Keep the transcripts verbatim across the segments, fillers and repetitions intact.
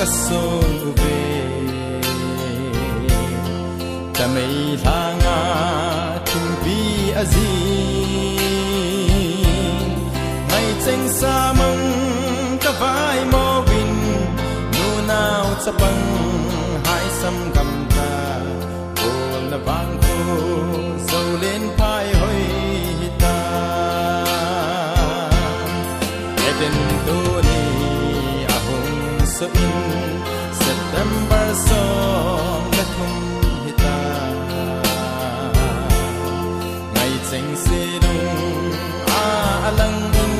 Song uve. Tamei lhanga thimpi aji. Ngai cheng sa mang ka vai mo vin. Nunau chapang hai sam gam ta. Bol na vang ko zo len phai hoi hita. Eden tuni ahung so in September som le thum hita. Ngai cheng se dung a alang in.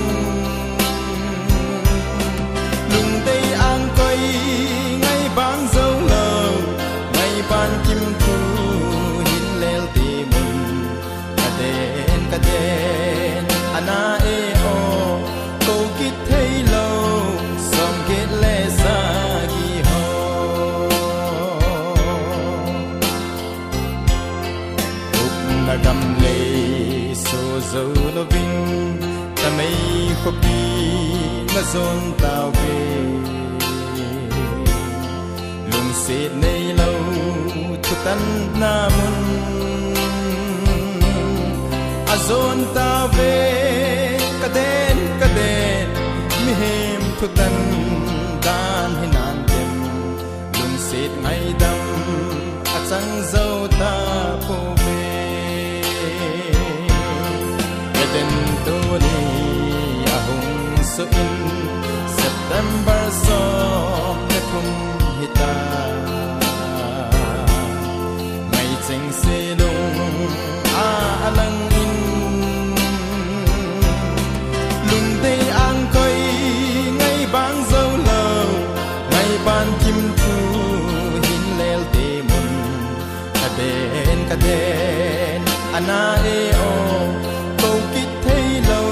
Lungdei ang koi ngai bang zo lo. Ngai ban kim thu hin lel ti mun. Ka den, ka den, ana e o, ko kit thei lo, som get le sagi ho. Ukna gam le so zo lo vin, tamei khopi na zon tau ve. Lungset nei lo thutan na mun. A zon ta ve ka den, ka den, mihem thutan dan hinan tem. Lungset ngaidam a chang zo ta po ve. Eden tuni ahung so in September som le thum hita. Ngai cheng se lung a alang in. Lungdei ang koi ngai bang zo lo. Ngai ban kim thu hin lel te mun. Ka den, ka den, ana e o, ko kit thei lo,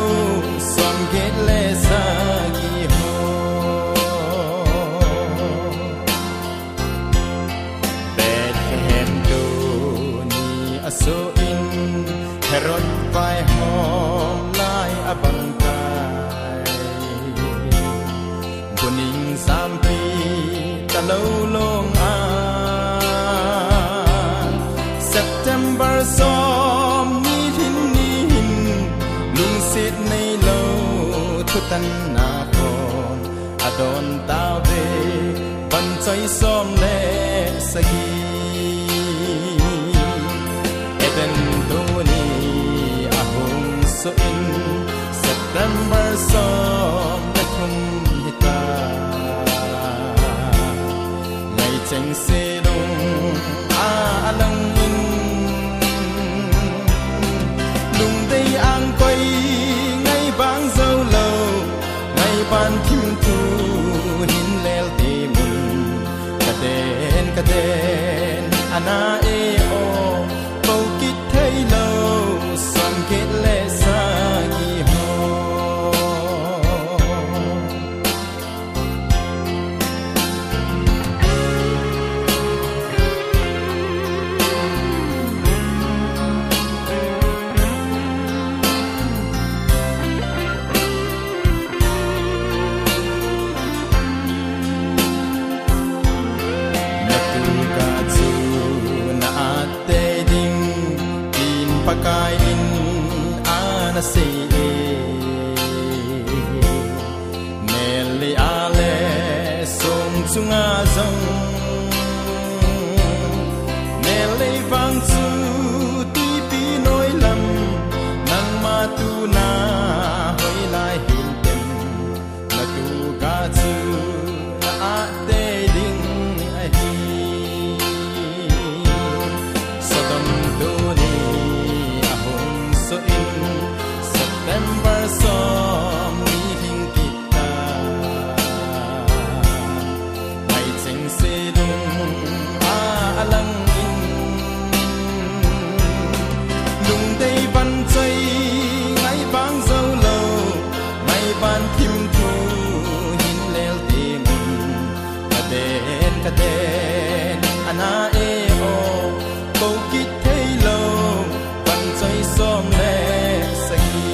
som get le sagi ho. Bethlehem tuni a so in, Herod vaihom lai a bang tai. Buning sampi ta lo long a. September som ni hin ni hin lungset nei lo thutan na kon a don ta ve van choi som le sagi. Eden tuni ahung so in September som le thum hita. Ngai cheng se lung a alang in. Lungdei ang koi ngai bang zo lo. Ngai ban kim thu hin lel te mun. Ka den, ka den, ana e o, ko kit thei lo, som get le sagi ho. Na tuka chu na at te ding, tin Pakai in ana sei e. Nel le a le song chunga zong. Nel le vang chu tipi noi lam, nangma tu na hoi lai hin tem. Na tuka chu na at te ding ahi. Sodom tuni ahung so in September som ni hing kit ta. Ngai cheng se lung a alang in. Lungdei van choi ngai bang zo lo. Ngai ban kim thu hin lel te mun. Ka den, ka den, ana e o, ko kit thei lo, van choi som le sagi.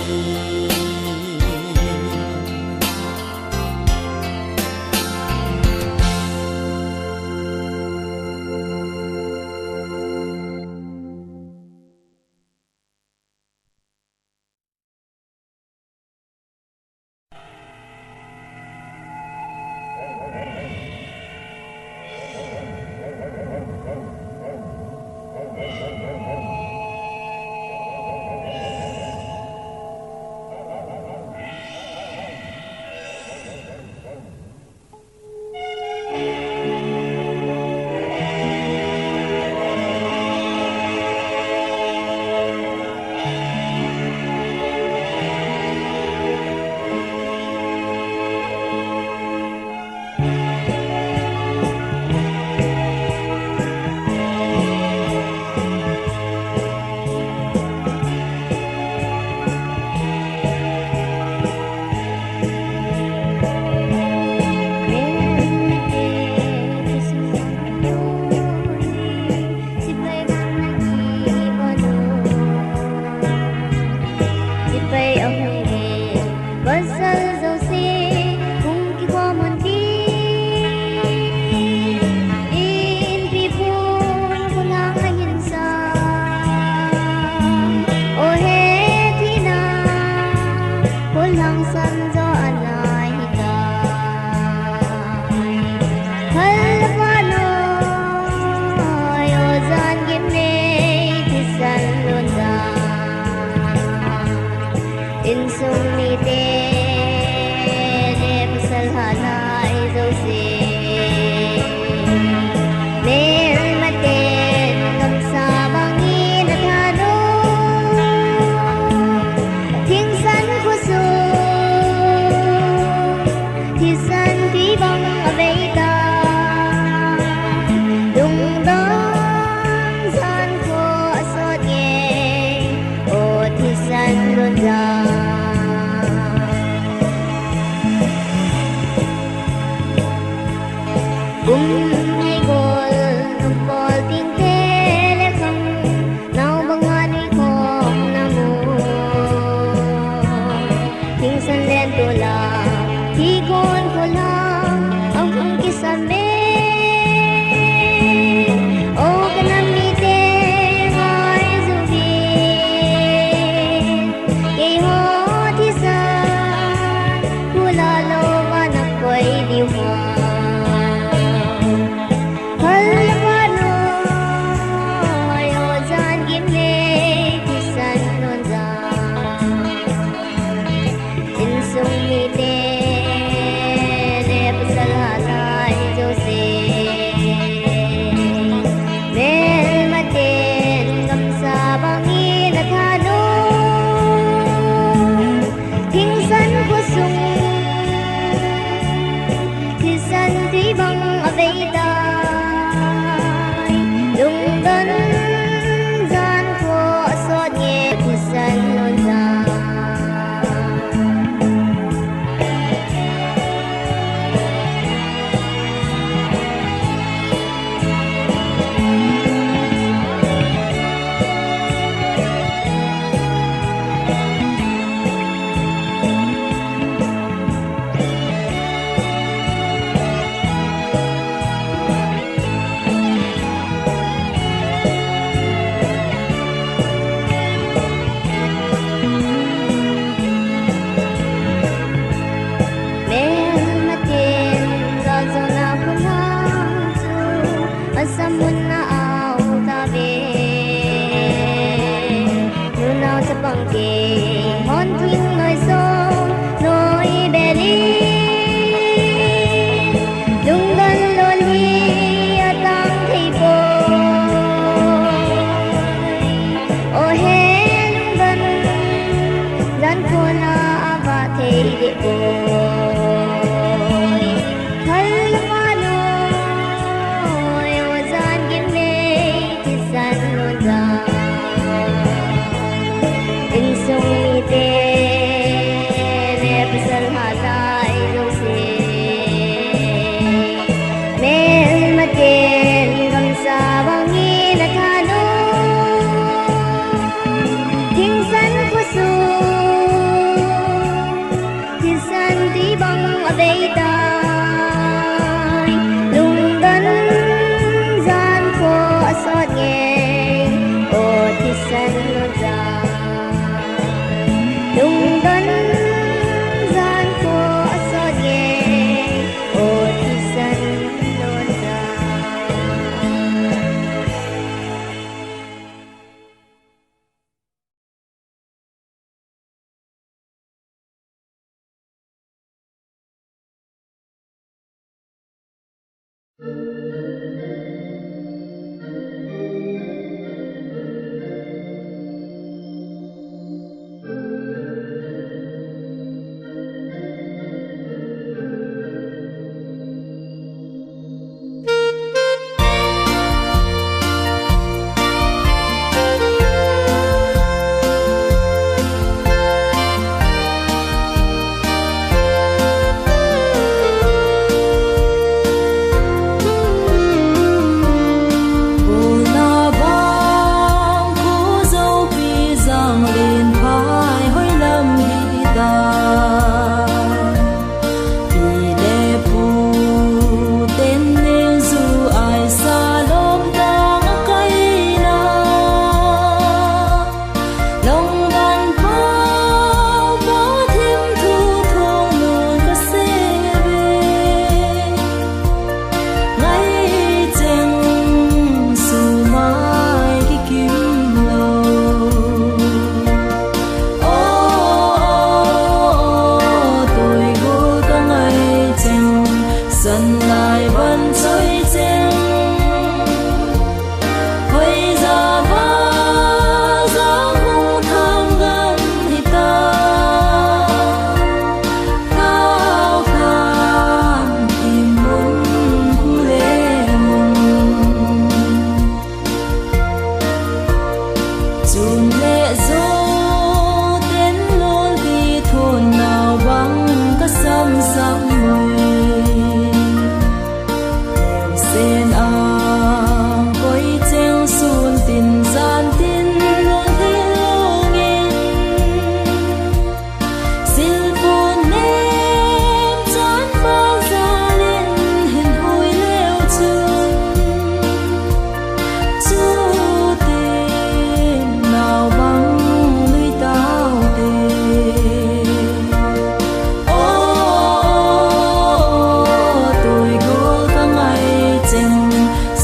Ngol, nungpol, tingte le khang, nao banga nui khom na mu. Thingsan len tola, thi kon khola, ang hang kisam e. O kanam mite ngai jubi. Keiho thisan, khula lou va na koi diu ha. Phal le pha noi, o jan gim le thisan non ja. Insung mite le pasal halai jouse. Melmaten gamsa bangin athat u. Thingsan khosung, thingsan tui bang avei tai. Lungdon jan kho asot nge, thingsan lon jan. Melmaten, gal jona khun hang chu, asamun na au ta ve. Nunao chapang kihon thing noi song noi beli. Lungdon lon hi atang thei poi. O he lungdon, jan khona ava thei deh poi. Phal le pha noi, o jan gim le thisan lon ja. Insung mite le pasal halai jouse. Melmaten gamsa bangin athat u. Thingsan khosung, thingsan tui bang avei tai. Lungdon jan kho asot nge, o thingsan lon jan. Lungdon jan kho asot nge, o thingsan lon jan.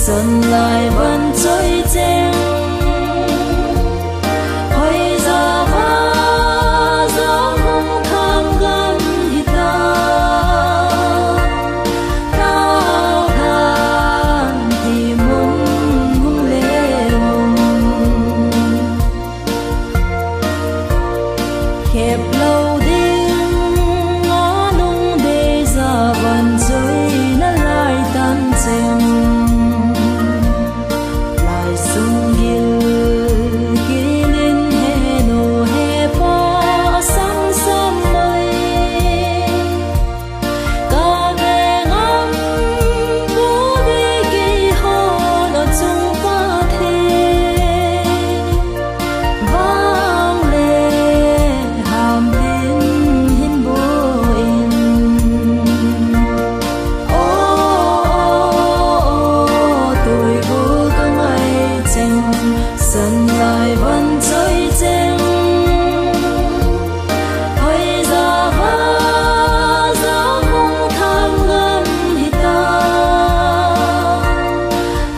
Sunlight van choi cheng, hoija va jong hung thang gam hita, tao than ti mun hung le um. Khep lou ding a nung deija van choi nalai tan cheng. Lai sung gil kinin he nu he pa a sang sam mai. Ka veng a um bou ve kei hon a chung Pathen, vang le ham in hin bou in. O, o, o, o, tui gul ka ngai cheng, sunlight van choi cheng. Hoija va jong hung thang gam hita,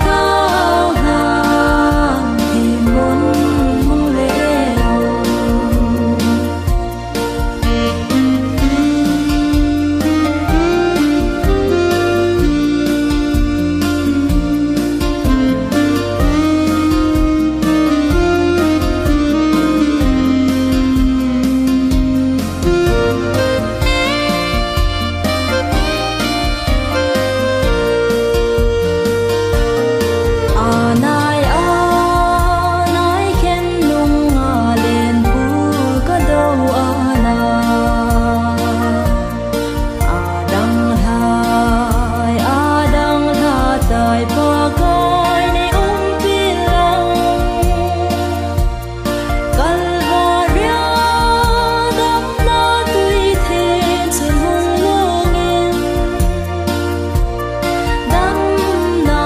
tao than ti mun hung le um. Anai, anai khen nunga len pu ka do ana. Adang lhai, adang lha tai Pakai nei umpi lang. Kalvaria damna tui then chun hung longin, damna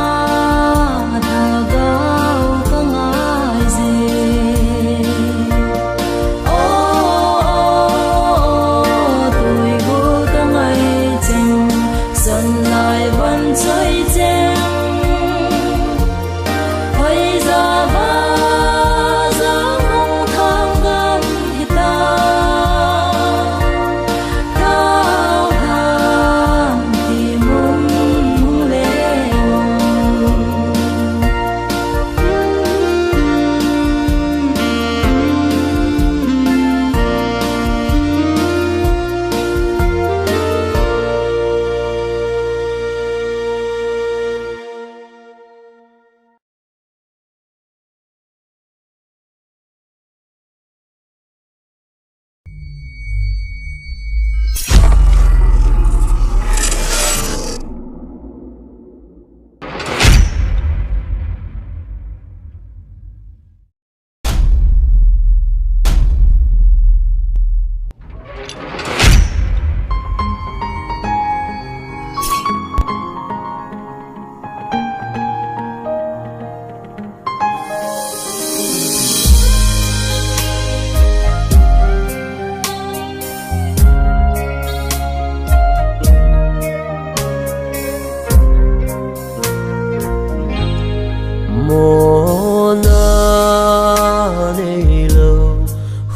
thagau ka ngai je. O, o, o, o, tui gul ka ngai cheng, sunlight van choi cheng. Hoija va jong hung thang gam hita, tao than ti mun hung le um. Mona neilou,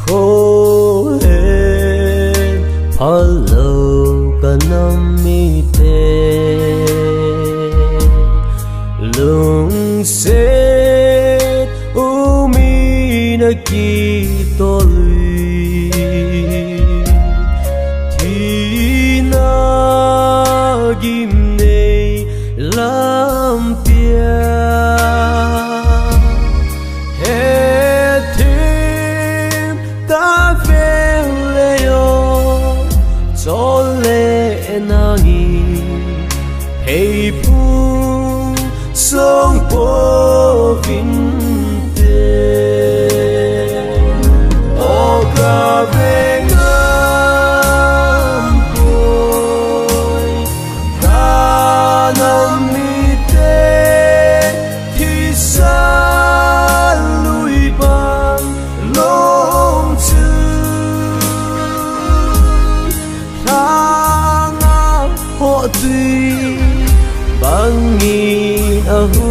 kho le phalou ka nam mite, lungset umin a kitol ui, thina gimnei lampia. Hethem ta vele o, chol le nangin heipu song pouvinte. O ka veng a koi, ka nam mite, thisa lui pan long chu, lhanga ho tui bangin a hu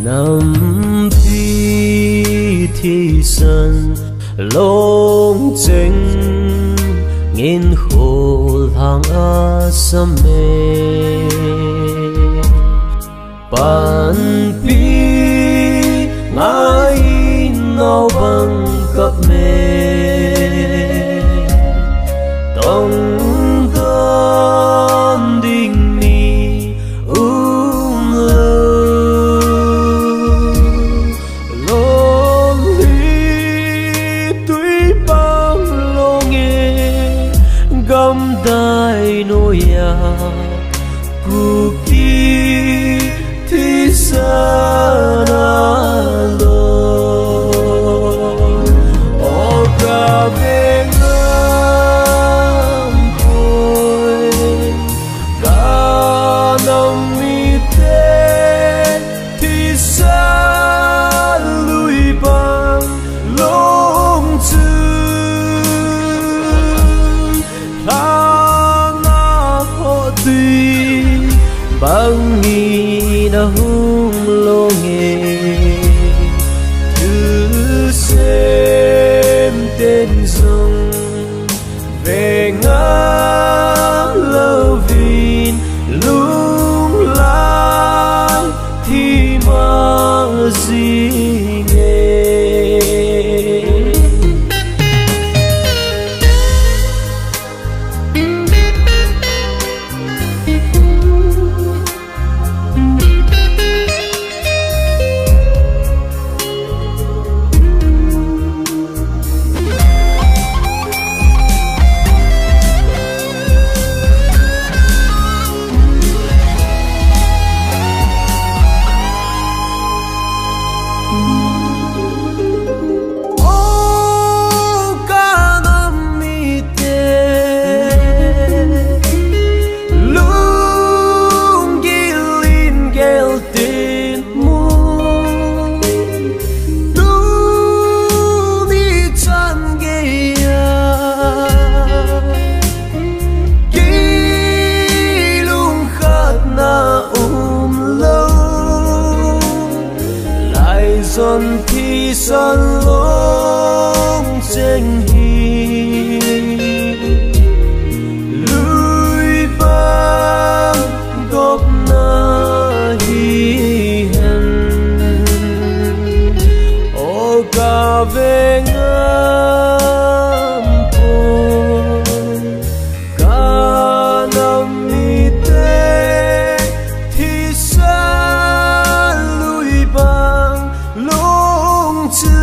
Nampi thisan lungcheng ngin khol hang asam e. Panpi ngai nau bang kap me. Tong don ding mi um lo. Lonely tui pang longe gamdai noya Kuki thisan along. O ka veng am poi, ka nam mite thisan lui bang long chu. Lhang a ho tui bang in ahung long e. Thusem ten jong veng a louvin lung lai thi ma jing e. O ka nam mite, lunggil in gel tin mu. Tuni chan geiya kilungkhatna um lo. Laijon thisan long cheng hi lui bang gopna hi hen. O ka veng am poi, ka nam mite thisan lui bang long chu.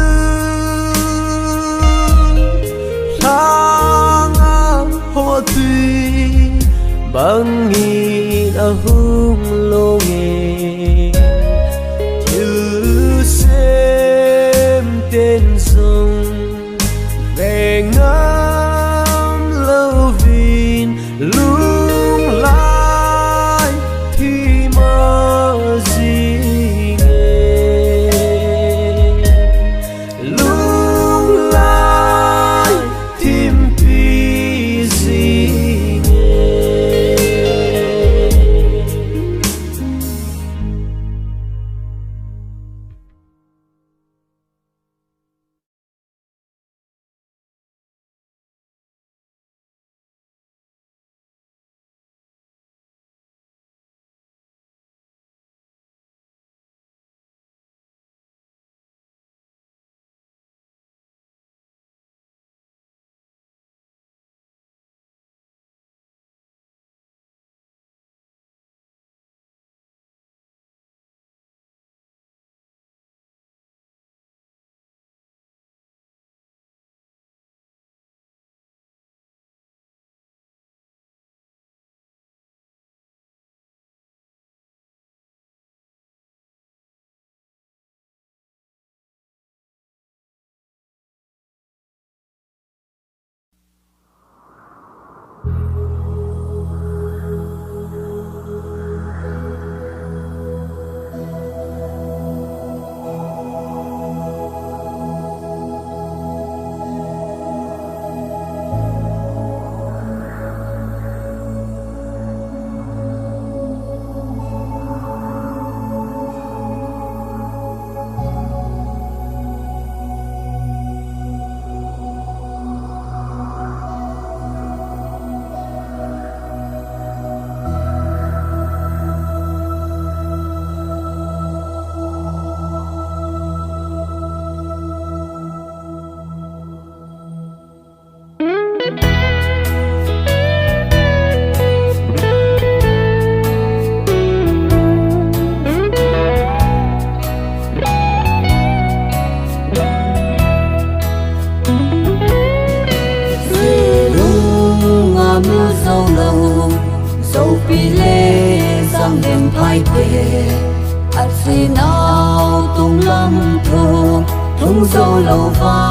Athi nau tunglam thung, thung jou lou va.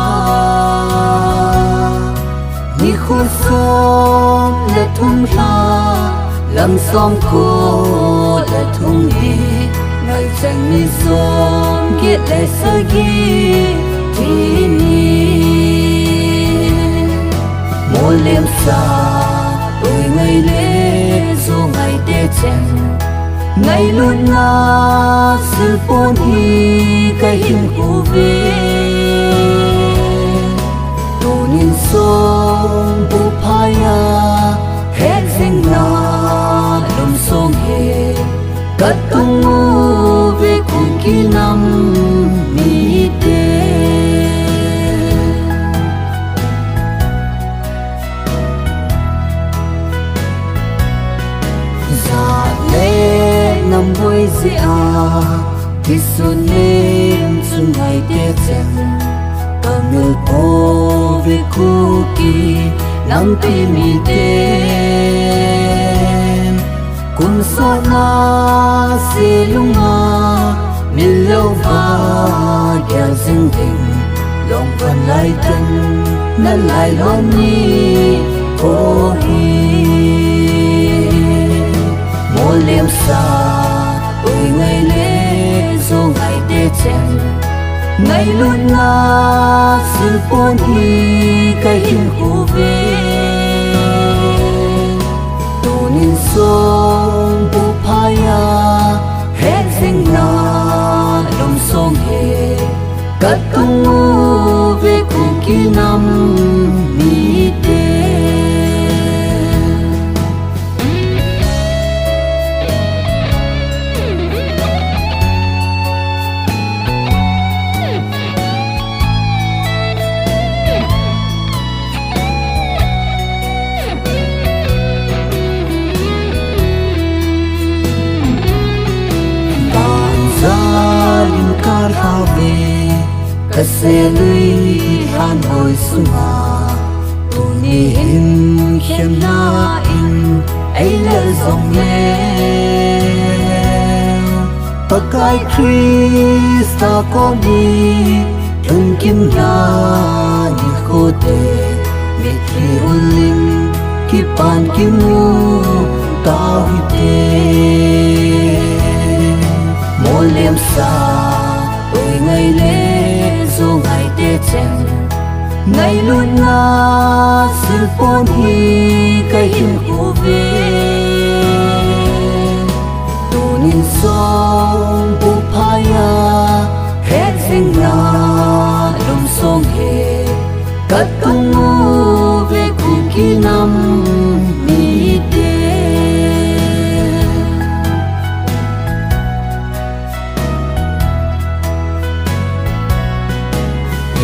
Nikho som le thum lha, lam som ko le thum ni, ngai cheng ni som get le sagi thi ni. Molem sa, oi ngai le jou ngai te cheng, ngailutna silpon hi kahin uve. Tunin song bu phaya, het jing na lum song hi, katung uve Kuki nam mite. Jat le nam boi jeh a, kisun lim chun ngai te cheng, kamil pouve Kuki nampi mite. Kum sot na se lung a, mil lou va gel jing ding, long van lai tan, na lai lom ni ko hi. Molem sa, oi ngai le jou ngai te cheng, ngailutna silpon hi kahin uve. Tunin song bu phaya, het jing na lum song hi, katung uve Kuki nam mite. Banjal in kalha ve, kaselui han hoi sunga, tuni hin khen na in ei le jong le. Pakai Krista kom hi, lungkim na nikho te, mitlhi hul in kipan kimu tau hite. Molem sa, oi ngai le jou ngai te cheng, ngailutna silpon hi kahin uve. Tunin song bu phaya, het jing na lum song hi, katung uve Kuki nam mite.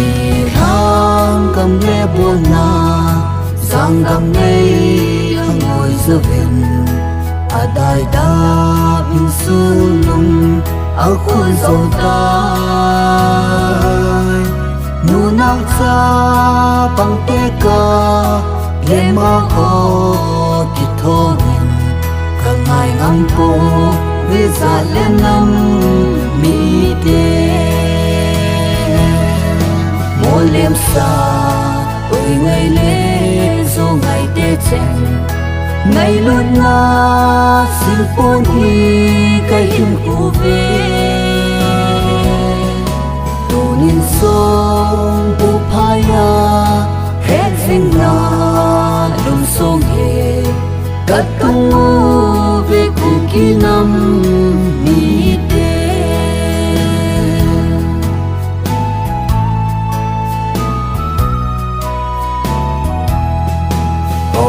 Ihang gam le bolna, jang gam nei angoi jouvin, adai da min sulum akhul jou tai. Nunang cha pang te ka, lema ho kithongin, kangai ngam pouve jat le nam mite. Molem sa, oi ngai le jou ngai te cheng, ngailutna silpon hi kahin uve. Tunin song bu phaya, het jing na lum song hi, katung uve Kuki nam mite. O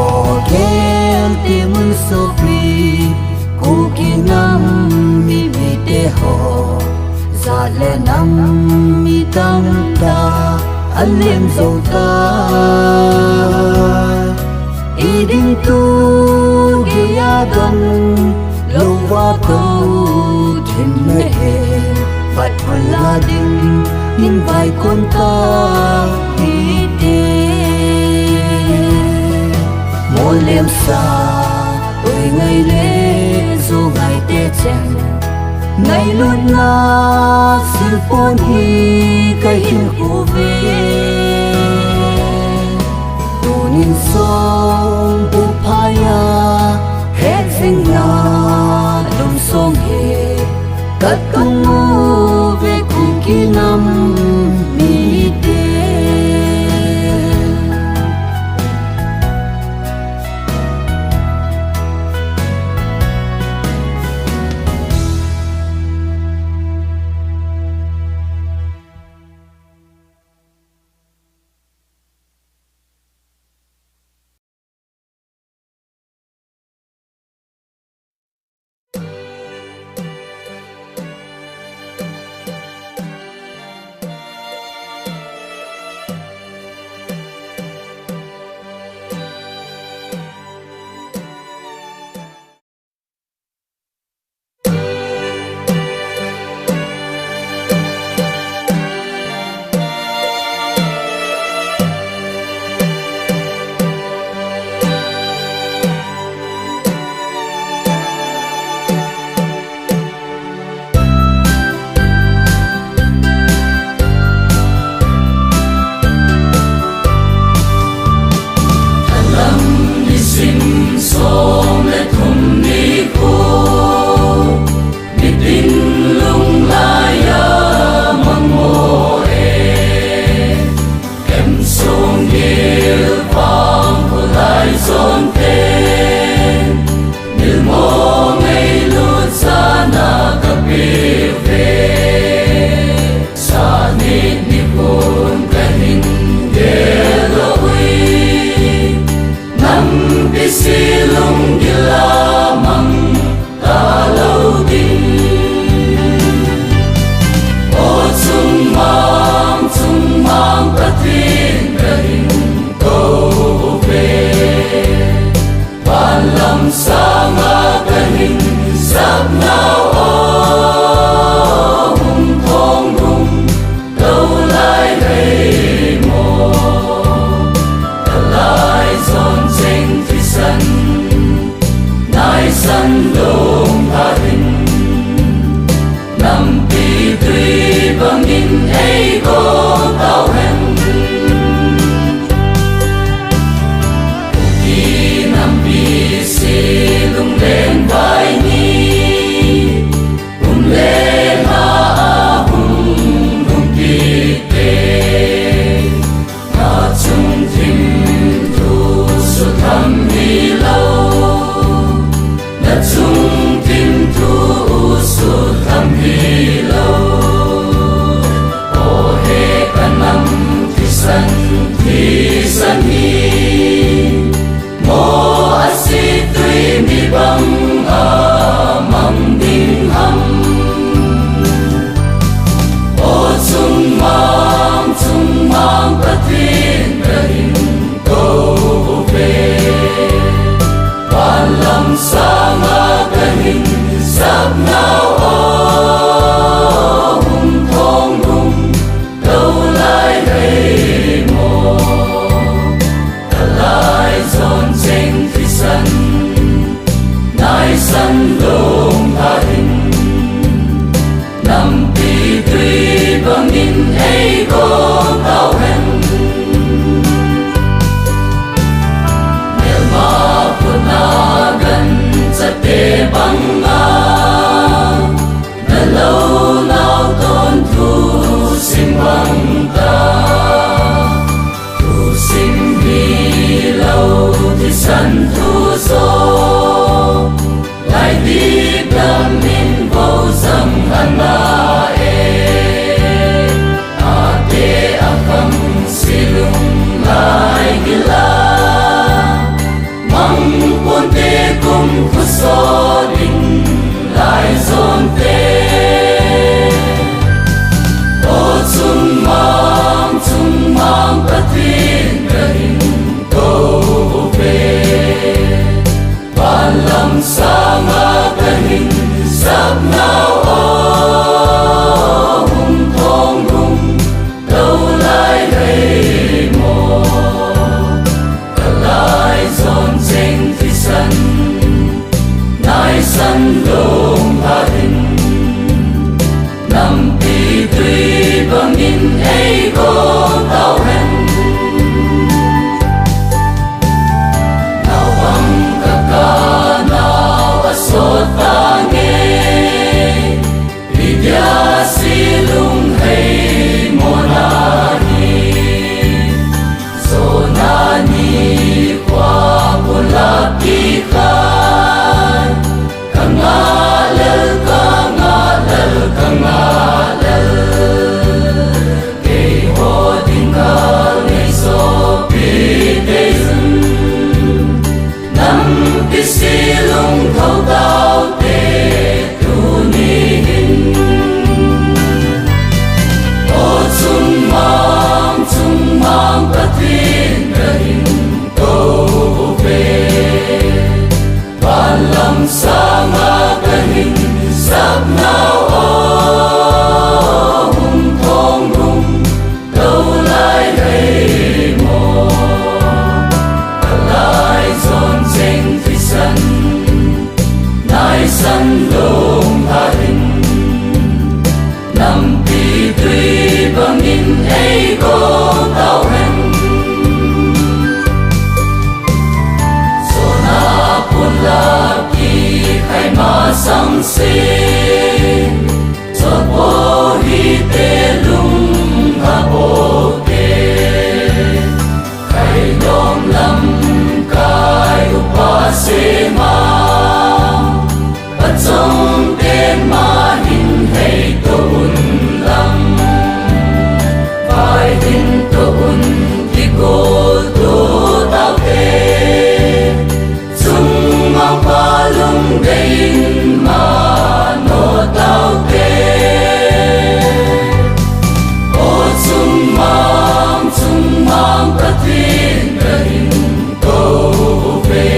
gen ti mun sopi, Kuki nam mi mite ho, jat le nam mi tamtah alen jou tai. Iding tu geiya dam louva tou thim nahi, vat pula ding in vaikon ta hite. Molem sa, oi ngai le jou ngai te cheng, Ngailutna silpon hi kahin uve. Tunin songbuh phaiya hejingna lungsong hi katong uve Kuki nam mite. Thalam nisim som le thum nikho, mitin lunglaiya mangmo e. Em song gil vang kholai zonte, milmo ngailut jana kapeuve. Sa nit nikhon kahin geldoh uve, nampi se lunggil a mang talou ding. O chungmang, chungmang Pathen kahin kouve. Van lam sanga kahin sapnau o, hung thong lung lou lai hei mo. Kalai jon cheng thisan, naisan lung tah in, nampi tui bangin eikou tauhen. Kuki nampi se lunglen vai ni, um le na a hung lungkit te. Na chung thim thu sutham hilou, na chung thim thu sutham hilou. O he ka nam thisan, thisan hi. Mo a si tui mi bang a mang ding ham. O chungmang, chungmang Pathen kahin kouve. Van lam sanga kahin sapnau o, hung thong lung lou lai hei mo. Kalai jon cheng thisan, naisan lung tah in, nampi tui bangin eikou tauhen. Melma khut a gancha te banga, na lounau ton thusim bang ta. Thusim hilou thisan thu jo, lai dip dam in vo jang ana e. Ate a khang silung lai gila, mang ponte kum khuso ding lai zonte. O chungmang, chungmang Pathen kahin kouve. Van lam sanga kahin sapnau o, hung thong lung lou lai hei mo. Kalai jon cheng thisan, naisan lung tah in, Go tau hen. Nau bang ka ka nau a sot ta nge. Idia silung hei mona hi. Zona ni kwa pula ki kai. Ka ngah lel, ka ngah lel, ka ngah lel. Keiho ding ka ngei sopi te jun. Nampi silung thou tau te tuni hin. O chungmang, chungmang Pathen ka hin kou ve. Van lam sanga ka hin sap nau a hung thong lung lou lai hei mo. Ka lai zon cheng thisan nai san lung ha hin. Nampi tui bangin ei gong tau hen. Zona pula ki khai masang se. Zona po hi te lung ha po ke. Kai lom lam kai upa se ma. Pachong ten ma hin hei to un lang. Vai hin to un kigol to tau te. Chungmang pa lung dei in ma no tau te. O chungmang, chungmang Pathen ka hin kou ve.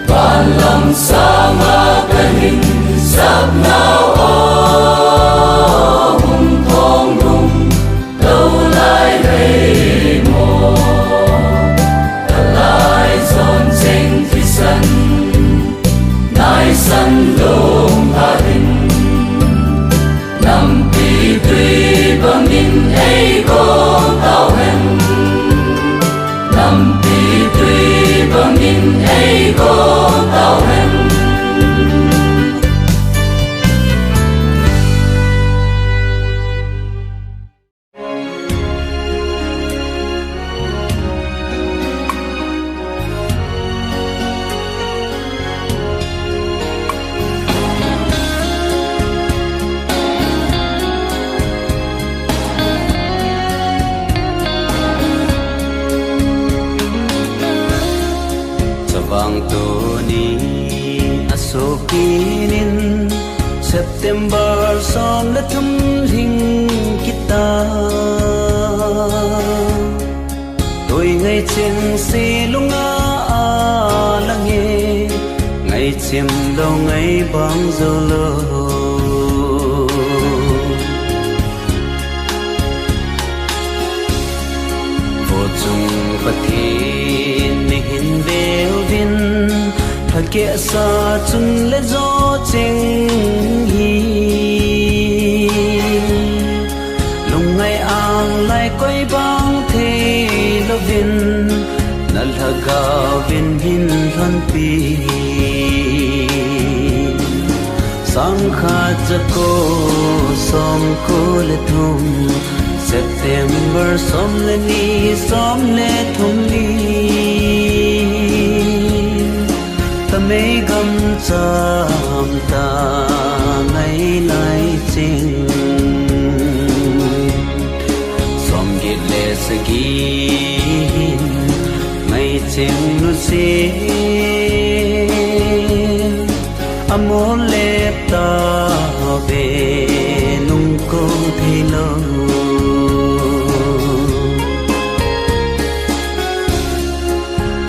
Van lam sanga ka hin sap nau a hung thong lung lou lai hei mo. Ka lai zon cheng thisan nai san lung ha hin. Nampi tui bangin ei gong tau hen. Nampi tui bangin ei gong tau hen. Chavang tuni a sopin in September som le thum lhing kita. Toi ngai ching si lunga a lang e, ngai chim lou ngai bang jou lou. Vo chung Pathen nei hin ve uvin, pha keh sa chun le jo ching hi. Lungngai ang lai koi bang thei louvin, na lhagao vin hin lhonpi. Sangkhat jako somko le thum, September som le ni, som le thum ni. Tamei gam cham ta ngai lai ching. Som get le sagi hin ngai ching nu se. Amol le ta ve nung ko thei lou.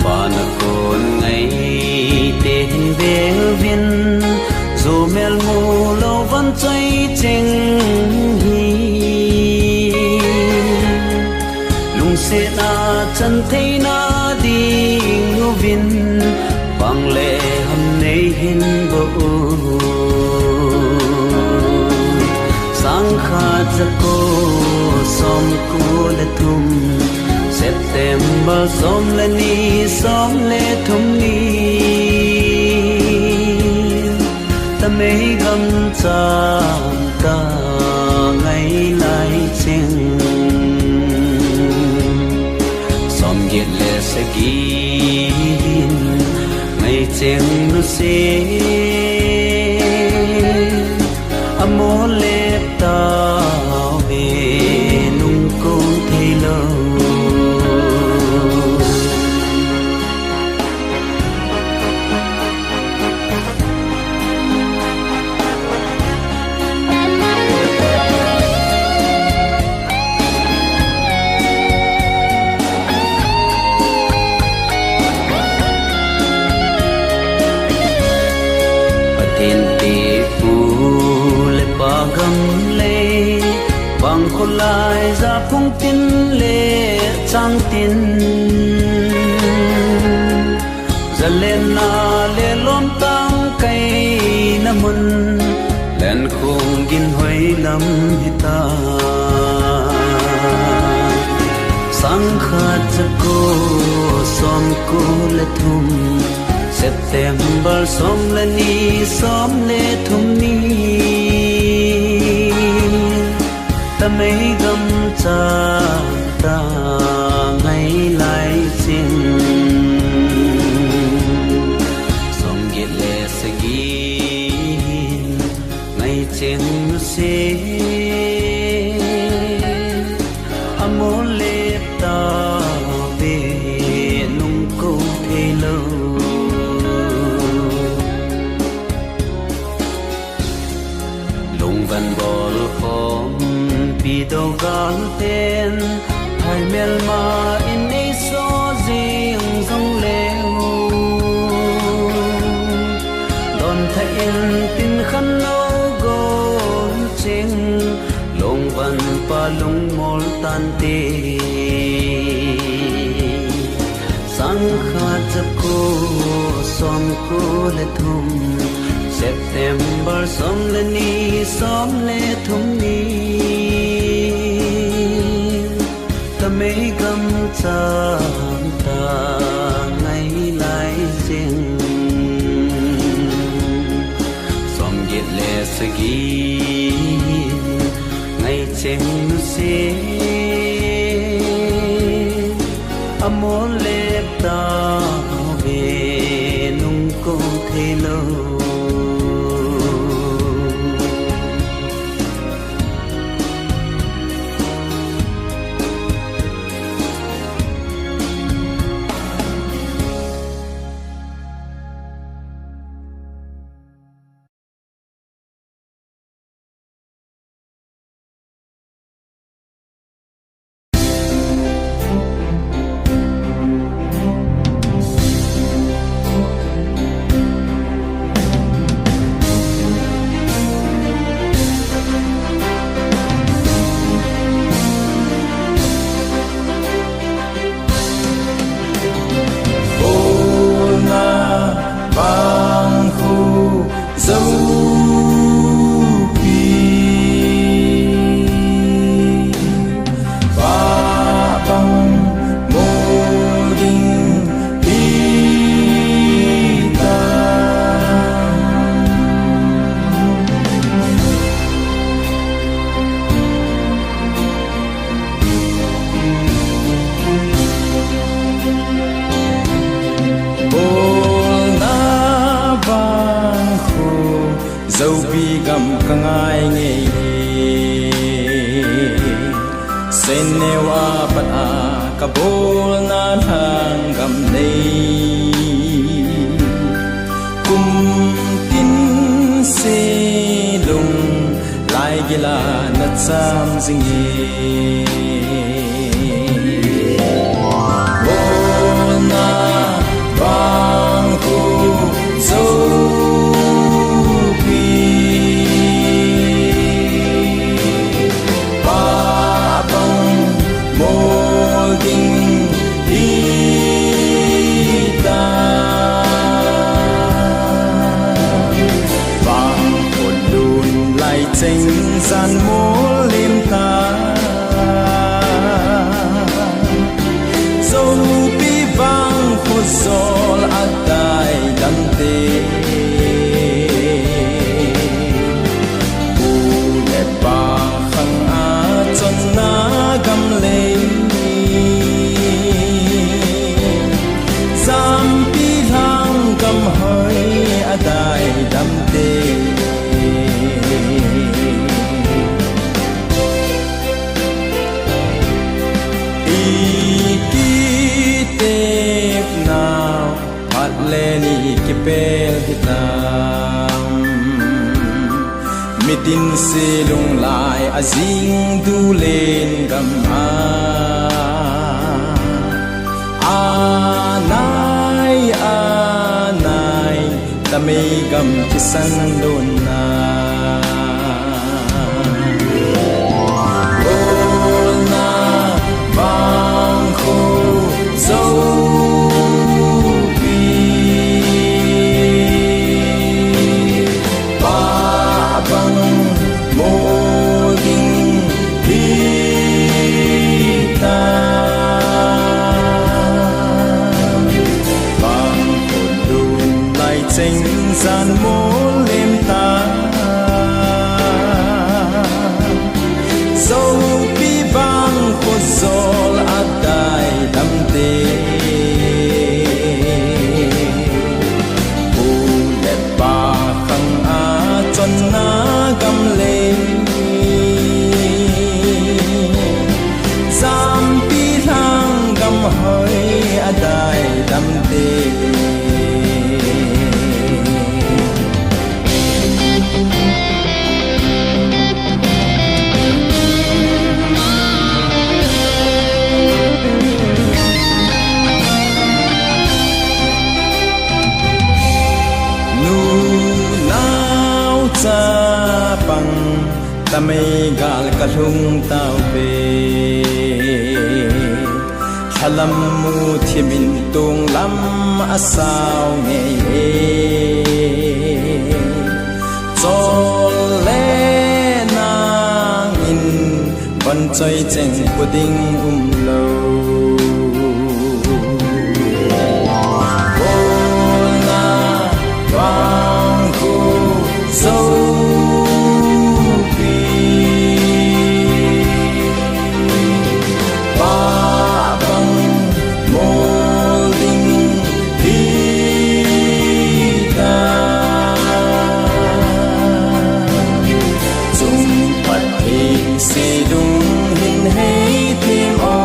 Pa na kon ngai te hin ve uvin, jo mel mu lou van choi ching hi. Lungsetna chan theina ding uvin, bang le ham nei hin bou. Sangkhat jako Som ko le thum, September som le ni, som le thum ni, Tamei gam chang ta ngai lai ching. Som get le sagi hin ngai cheng nu se. Amo le ta ve nung ko thei lo. Pathen te pu le pa gam le, bang kholai ja phung tin le chang tin. Zalenna le lom tang kaina mun, len khong gin hoi lam hita. Sang khat ja ko som ko le thum, September som le ni, som le thum ni. Tamei gam chang ta ngai lai ching. Som get le sagi hin ngai cheng nu se. Amo le ta ve nung ko thei lo. Lungvan bol khom pi do gal ten, hai melma in ei so jing jong leu. Don tha in tin khan lo gom ching, lungvan pa lung mol tan te. Sang khat ja ko som ko le thum, September som le ni, som le thum ni. Tamei gam chang ta ngai lai ching. Som get le sagi ngai cheng nu se. Amo le ta ve nung ko thei lo. Bolna bang khu Zopi, pa bang mo ding hita. Bolna bang khu Zopi gam ka ngai ngei. Seinneo a pat a ka bolna lhang gam nei. Kum tin se lung lai gila na cham jing e. Bolna bang khu Zopi, pa bang mo ding hita. Bang ko lun lai cheng jan mo lim ta. Sol a dai dam te, u le pa khang a chonna gam lei, Zampi lhang gam hoi a dai dam te. I kitepnau phat le ni kipel hitam. Mitin se lunglai a jing du len gam a, a nai, a nai, tamei gam kisan lonna. Golna vang kho Zopi pa bang mo ding hi ta. Bang kho lum lai cheng jan mo lem ta. Zopi vang kho sol a dai dam te. U le pa khang a chonna gam lei. Zampi lhang gam hoi a dai dam te. Nu nao chapang tamei gal ka lhung tau ve. Lhalam mu thimin tunglam a sao ngei e. Chol le nang in von choi cheng pu ding um lo. Golna vang kho Zopi pa bang mo ding hi ta. Chung Pathen se dung hin hei thim o.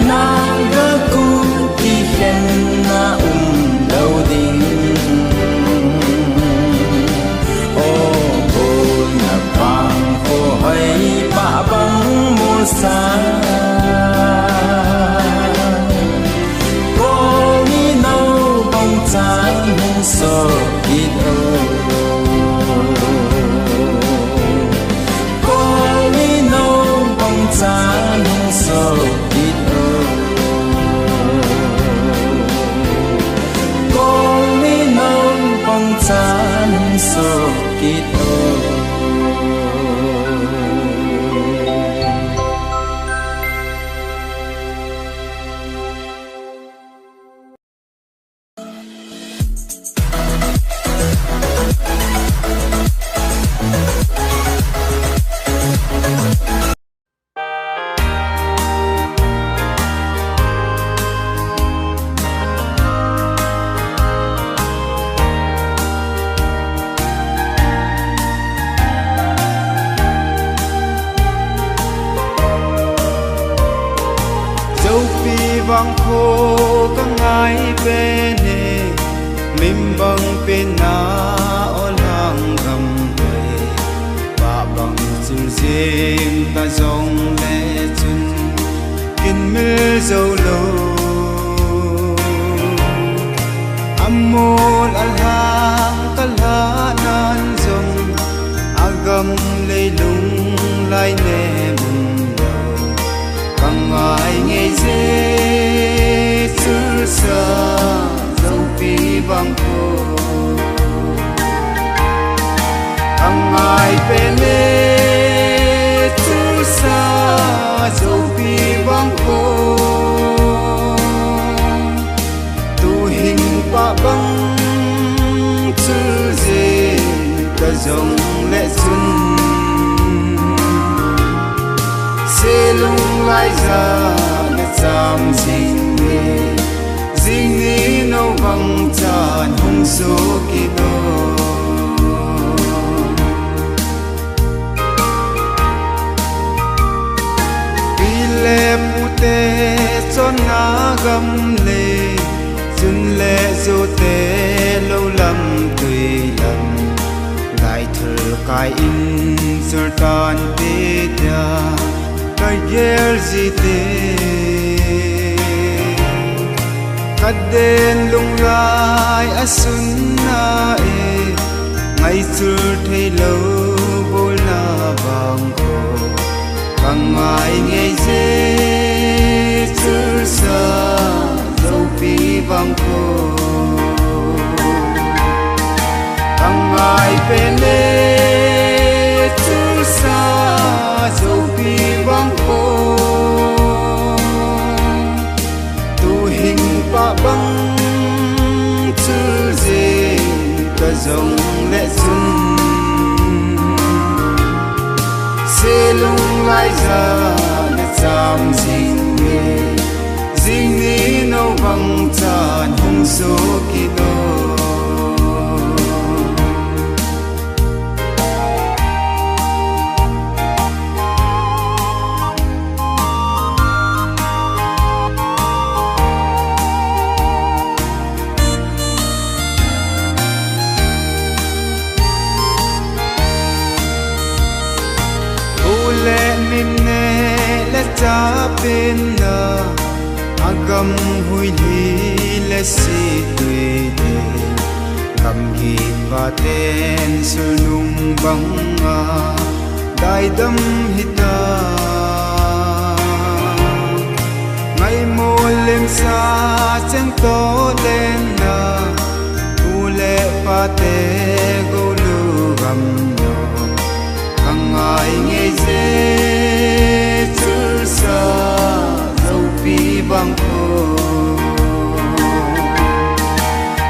Nang ga kut kikhenna um lo ding. O, golna vang kho hoi pa bang mo sa. Kol ni nao bang chan hung so kit o. Kol ni nao bang chan hung so kit o. Kol ni nao bang chan hung so kit o. Zopi vang kho ka ngai pen e, min bang pen na o lang gam hoi. Pa bang chul jing ta jong le chun kin mil zo lo. Amol alhang ka lha nan jong, agam leilung lai ne mun lo. Ka ngai ngei je chul sa Zopi vang kho. na cham jing e, jing ni no bang chan hung soh kit o. Pi le pute chonna gam le, chun le jote lou lam tui lam, lai thul kai in chul tan te tia, ka gel ji te. Ka den lunglai a sun na e, ngai chul thei lou bol na bang ko, ka ngai ngei je chul sa Zopi bang ko. Ka ngai pen le chul sa Zopi bang ko. Tu hing pa bang chul je ta jong le chun, se lunglai ja na cham jing e, jing ni no bang chan hung soh kit o. U le min ne le cha pen na, a gam hui li le si tui te, gam gin va ten sul nung bang a dai dam hi ta. Ngai mo lem sa chen to len na, u le pa te go lu gam no. Ka ngai ngei je chul sa Zopi bang ko.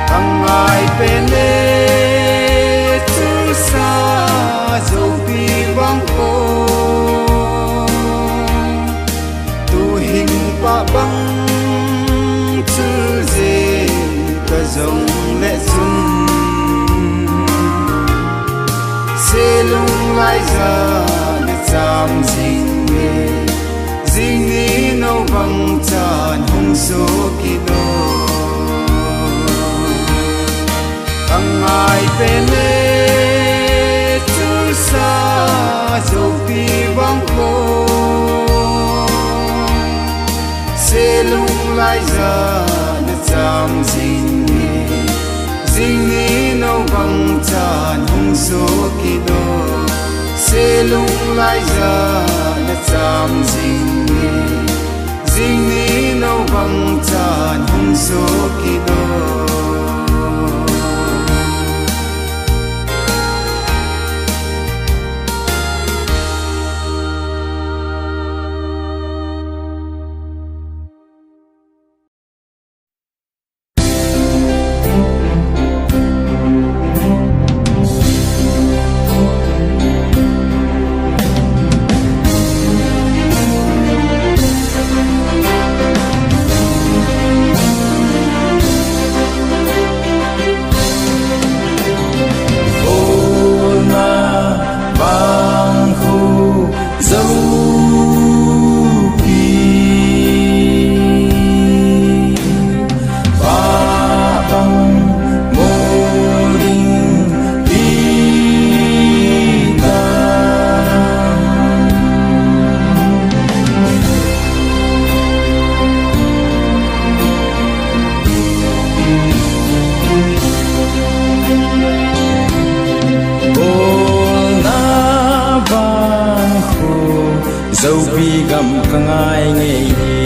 Ka ngai pen le chul sa Zopi bang ko. Tu hing pa bang chul je ta jong le chun, se lunglai ja na cham jing e, jing ni no bang chan hung soh kit o. Ka ngai pen le chul sa Zopi bang ko. Se lunglai ja na cham jing e, jing ni no bang chan hung soh kit o. Se lunglai ja na cham jing e, jing ni no bang chan hung soh kit o. Bolna bang khu Zopi gam ka ngai ngei hi.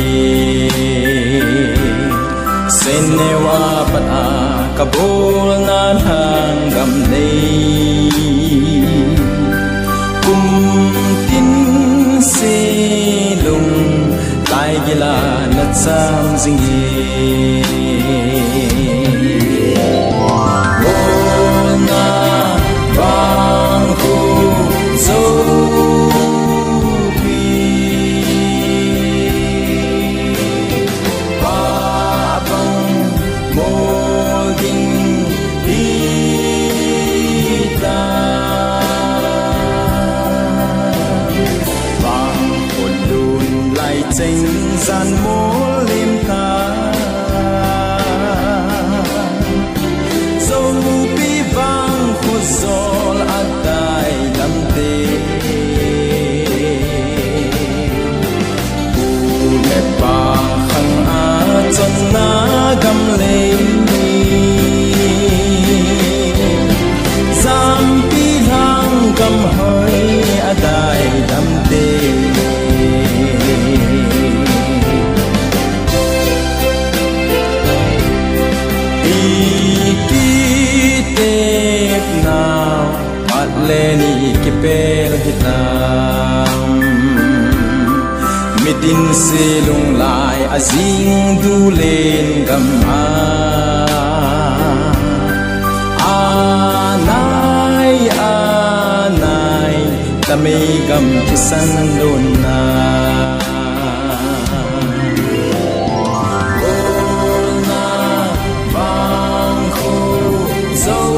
Sen neo a pat a ka bolna lhang gam nei. Kum tin se lung lai gila na cham jing hi. Bolna bang khu Zopi. Cheng jan mol lim ta. Zopi vang khojol a dai dam te. Pu le pa khang a chonna gam lei. Jampi lhang gam hoi a dai dam te. I kitep nau phat le ni kipel hitam. Mitin se lunglai a jing du len gam a. A nai, a nai, Tamei gam kisan lun na. Bolna vang kho Zopi.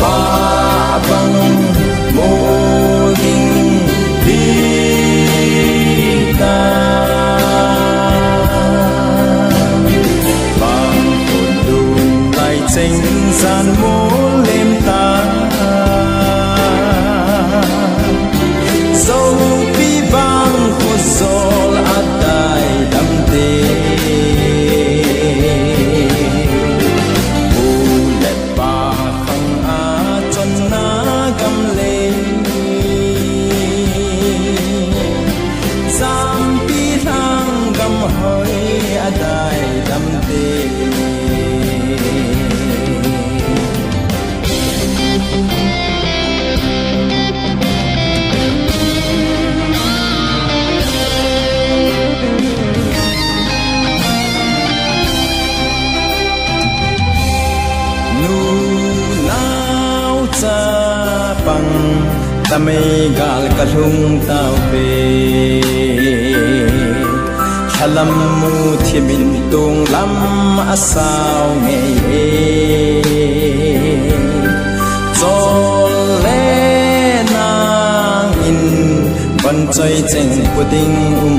Pa bang mo ding di ta. Bang kho dun lai cheng jan mol lim ta. Zopi vang khojol a dai dam te. Pu le pa khang a chonna gam lei. Jampi lhang gam hoi a dai dam te. Nu nao chapang Tamei gal ka lhung tau ve. Lhalam mu thimin tunglam a sao ngei e. Chol le nang in van choi cheng pu ding um